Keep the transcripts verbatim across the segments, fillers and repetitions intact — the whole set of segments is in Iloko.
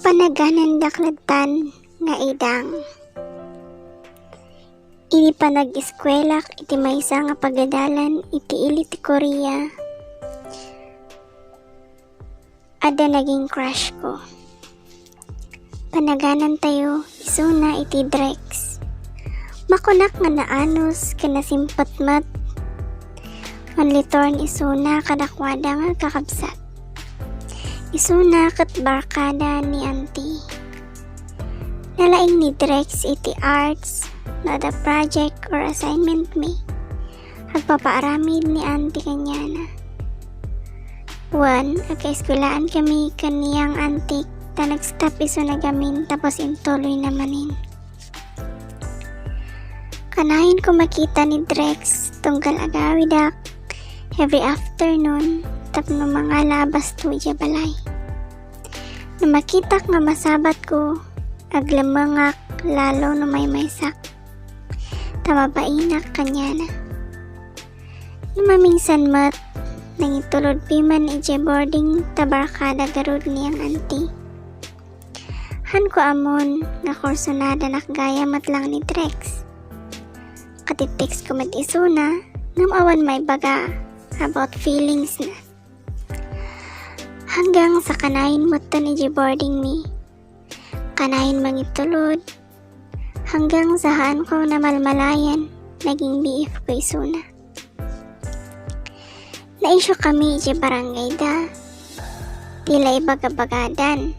Panaganandak lattan nga idang. Idi panag-eskuelak iti maysa nga pagadalan iti ili ti Korea, adda naging crush ko. Panaganantayo isuna iti Drex. Makunak nga naanus ken nasimpet met. Only torn isuna kadakuada nga kakabsat. Isuna ket barkada ni Auntie. Nalaing ni Drex iti arts, no adda project or assignment mi. Agpapaaramid ni Auntie kaniana. Wen, agkaeskuelaan kami ken niyang Auntie ta nag-stop isuna gamin tapos intuloy na manen. Kanayon ko makita ni Drex tunggal agawidak every afternoon tapno mangala a basto idiay balay. No makitak nga masabatko, aglemmengak lalo no maymaysak ta mabainak kaniana. No mamingsan met, nangitulod piman idiay boarding ta barkada garud niyang Auntie. Hanko ammon nga kursunadanak gayam met lang ni Drex. Katitext ko met isuna, ngem awan maibaga about feelings na. Hanggang sa kanayon metten idiay boarding mi. Kanayon mangitulod, hanggang sa haanko namalmalayan, naging B F ko isuna. Naisyu kami idiay barangay da. Tila ibagabagadan.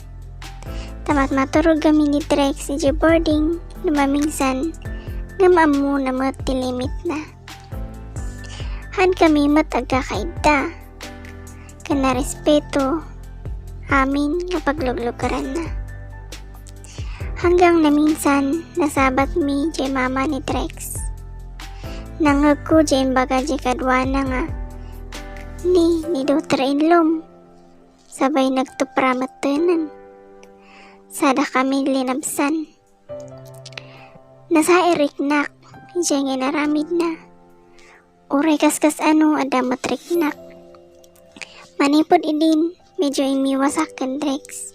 Ta matmaturog kami ni Drex idiay boarding, no mamingsan, ngem ammona met ti limit na. Haan kami met agkakaidda ken narespeto amin nga pagluglugaranna. Hanggang naminsan, nasabat mi diay mama ni Drex. Nangngegko diay imbaga diay kaduana nga, ni, ni daughter-in-law-m, sabay nagtupra mettenen. Sada kami linabsan. Nasairiknak, diay nga inaramidna. Uray kaskas-ano adda met riknak. Manipud idin, medyo immiwasak ken Drex.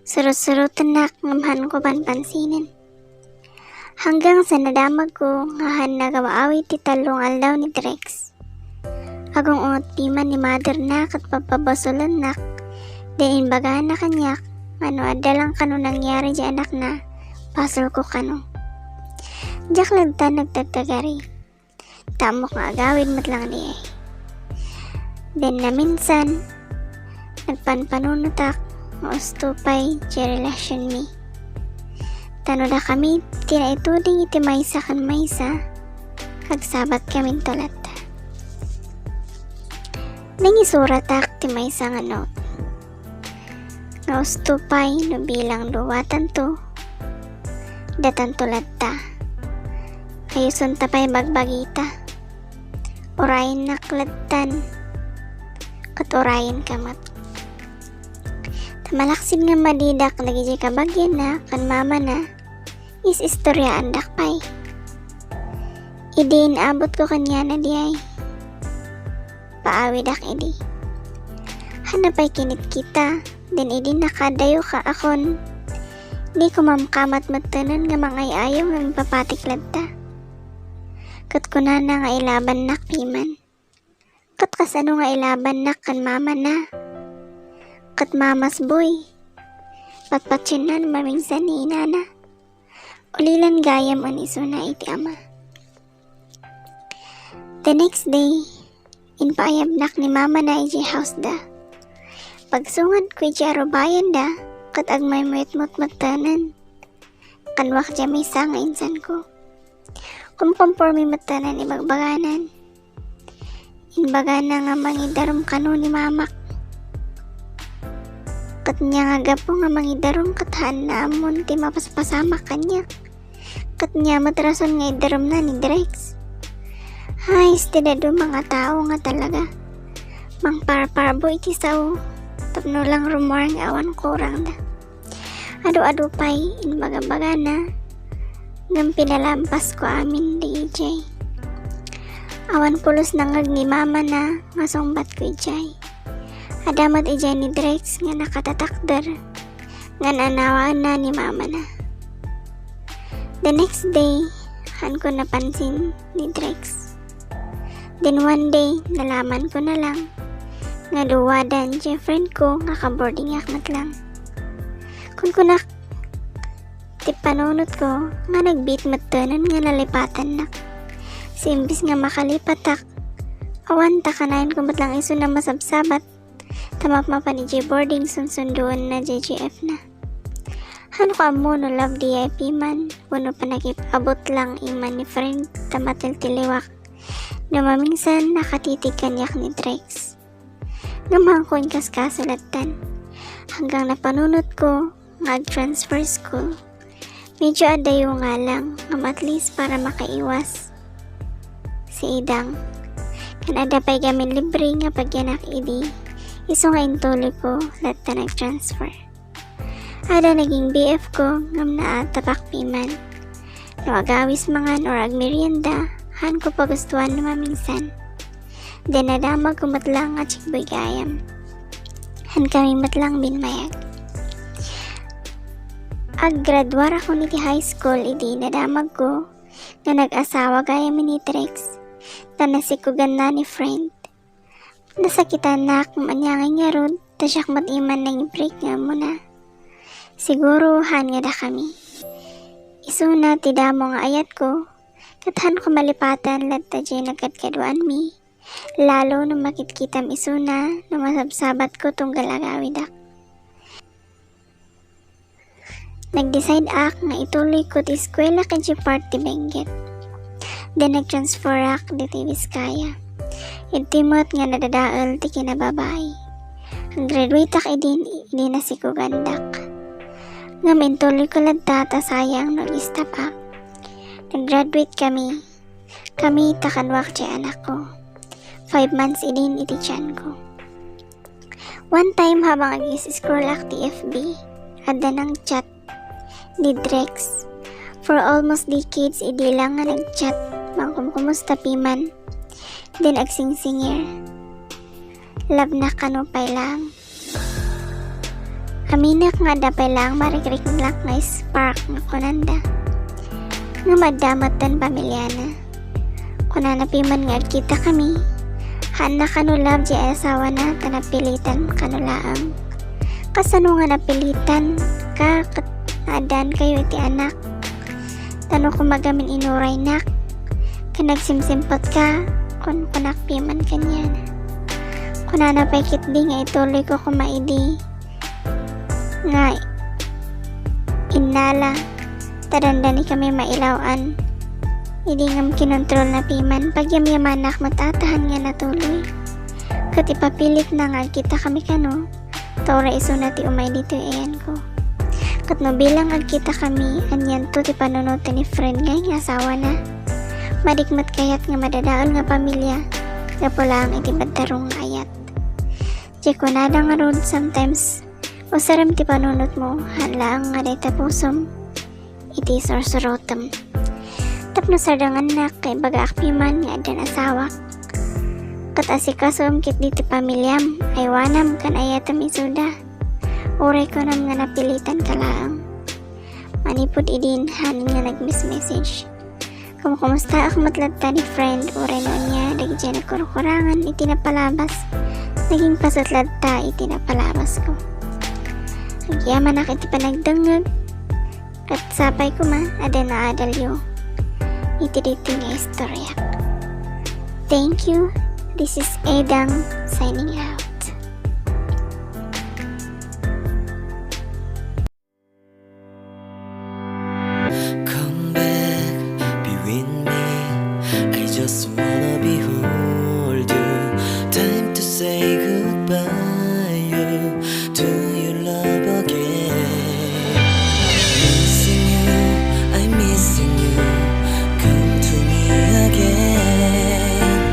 Surut-surutennak ngem haanko panpansinen. Hanggang sa nadamagko nga haan nagaw-awid ti tallo nga aldaw ni Drex. Agung-ungot piman ni mother-na ket pabpabasolennak, din imbagana kaniak nga no adda lang kano nangyari diay anakna, basolko kano. Diak lattan nagtagtagari. Ta ammok nga agawid met lang diay. Din naminsan, nagpanpanunotak nga usto pay diay relationmi. Ta no dakami ti naituding iti maysa ken maysa, agsabat kaminto latta. Nangisuratak ti maysa nga note. Nga usto pay no bilang duatanto, datanto latta. Ayusonta pay bagbagita. Urayennak lattan, ket urayenka met. Ta malaksid nga madidak dagidiay kabagianna ken mamana, is-istoryaandak pay. Idi inabotko kaniana diay, paawidak idi. Haanna pay kinitkita, din idi nakadayo ka akon, diko mamkamat mettenen nga mangay-ayo nga impapatik latta. Ket kunana nga ilabannak piman. Ket kasano nga ilabannak ken mamana? Ket mamas boy, patpatienna no mamingsan ni inana. Ulilan gayam en isuna iti ama. The next day, impaayabnak ni mamana idiay house da. Pagsungadko idiay arubayanda, ket agmaymuyotmot mettenen. Kanuak diay maysa nga insanko. Kumkompormi mettenen ibagbaganan. Imbagana nga mangidarum kano ni mamak. Ket nia nga gapu nga mangidarum ket haanna ammon ti mapaspasamak kaniak. Ket nia met rason nga idarumna ni Drex. Hay, ti dadduma nga tao nga talaga. Mangparparbo iti sao tapno lang rummuar nga awan kurangda. Adu-adu pay imbagabagana, ngem pinalampasko amin dagidiay. Awan pulos nangngeg ni mamana nga sungbatko idiay. Adda met idiay ni Drex nga nakatatakder. ngan anawaenna ni mamana. The next day, haan ko napansin ni Drex. Then one day, nalaman ko na lang nga duwadan diay friend ko nga kaboardingak met lang. Kunkunak ti panunot ko nga nagbiit metten nga nalipatannak. Sa imbes nga makalipatak, awan ta kanayon ko met lang isuna masabsabat, ta mapmapan idiay boarding sunsunduenna diay G F na. Haan ko ammo no love diay piman wenno panagip-abut lang iman ni friend ta matiltiliwak. No mamingsan, nakatitig kaniak ni Drex. Ngem haan ko inkaskaso lattan. Hanggang napanunot ko nga ag-transfer school. Medyo adayo nga lang, ngem at least para makaiwas si Edang. Kan adda pay gamin libre nga pagyanak idi, isu nga intuloy ko lattan ag-transfer. Adda naging B F ko, ngem naatapak piman. No agawis mangan or agmerienda, haan ko pagustuan no mamingsan. Then nadamag ko met lang nga chikboy gayam. Haan kami met lang binmayag. Aggraduarakon iti high school idi nadamag ko nga nag-asawa gayam ni Drex, ta nasikuganna ni friend. Nasakitanak, maniangay ngarud, ta siak met iman nangibreak nga ammona. Siguro haan nga dakami. Isuna ti damo nga ayatko, ket haan ko malipatan latta diay nagkadkaduaanmi, lalo no makitkitam isuna no masabsabatko tunggal agawidak. Nag-decide ak nga ituloy ko ti eskuelak idiay part ti Benguet. Then nag-transfer ak ditoy Vizcaya. Idi met nga nadadael ti kinababai. Graduate ak idin, idi nasikugandak. Ngem intuloy ko latta ta sayang no ag-stop ak. Nag-graduate kami. Kami ta kanuak diay anakko. Five months idin iti tianko. One time habang ag-scroll ak ti F B, adda nang-chat ni Drex. For almost decades, idi lang nga nag-chat, mangkumkumusta piman. Then agsingsingir. Love na kano pay lang. Aminek nga adda pay laeng marikriknak nga spark nga kunanda. Ngem adda metten pamiliana. Kunana piman nga agkitakami. Haanna kano love diay asawana ta napilitan kano laeng. Kasano nga napilitan ka ket naaddaankayo iti anak? Ta no koma gamin inuraynak ken nagsimsimpetka, kunkunak piman kaniana. Kunana pay ketdi nga ituloy ko koma idi nga innala ta dandani kami mailaw-an. Idi ngem kinontrolna piman, pagyamyamanak met a ta haan nga natuloy. Ket ipapilitna nga agkitakami kano, ta uray isuna ti umay ditoy ayanko. Ket no bilang agkitakami, anianto ti panunoten ni friend ngay nga asawana? Madi met kayat nga madadael nga pamilia gapu laeng iti badarong nga ayat. Diay kunada ngarud, sometimes, usarem ti panunotmo, haan laeng nga dayta pusom iti sursurotem. Tapno sardengannak, kaibagaak piman nga addan asawak. Ket asikasoem ketdi ti pamiliam, aywanam ken ayatem isuda. Uray kunam nga napilitanka laeng. Manipud idin, haan nga nagmesmessage. Kumkumustaak met latta ni friend, uray no ania, dagidiay nagkurkurangan iti napalabas. Naging paset latta iti napalabasko. Agyamanak iti panagdengngeg, ket sapay koma a adda naadalyo iti daytoy nga istoriak. Thank you. This is Edang signing out. Come back, be with me. I just wanna behold you. Time to say goodbye you, to your love again. Missing you, I'm missing you. Come to me again.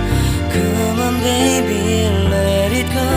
Come on, baby, let it go.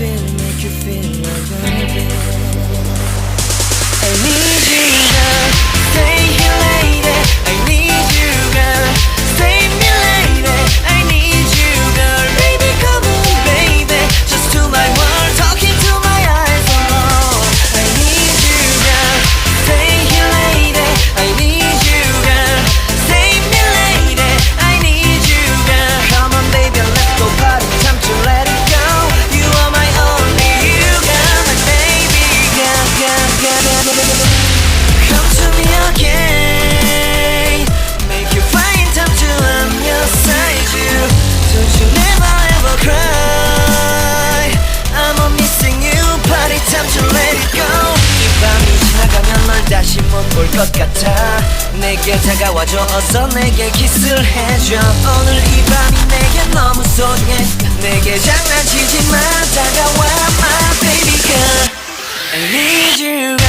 Feel, make you feel like, baby. I need you, girl. Stay here, lady. I need you, girl. Save me, lady. I need you, girl. Baby, come on, baby. Just to my world, talking to my eyes alone. I need you, girl. Stay here, lady. I need you, girl. Save me, lady. I need you, girl. Come on, baby, let's go party. Time to let it go. You are my only you, girl. My baby, girl, girl, girl, girl. Come to me again. Make you fly in time to I'm your side you. Don't you never ever cry. I'm a missing you. Party time to let it go. 이 밤이 지나가면 널 다시 못 볼 것 같아. 내게 다가와줘. 어서 내게 키스를 해줘. 오늘 이 밤이 내게 너무 소중해. 내게 장난치지 마. 다가와, my baby girl. I need you.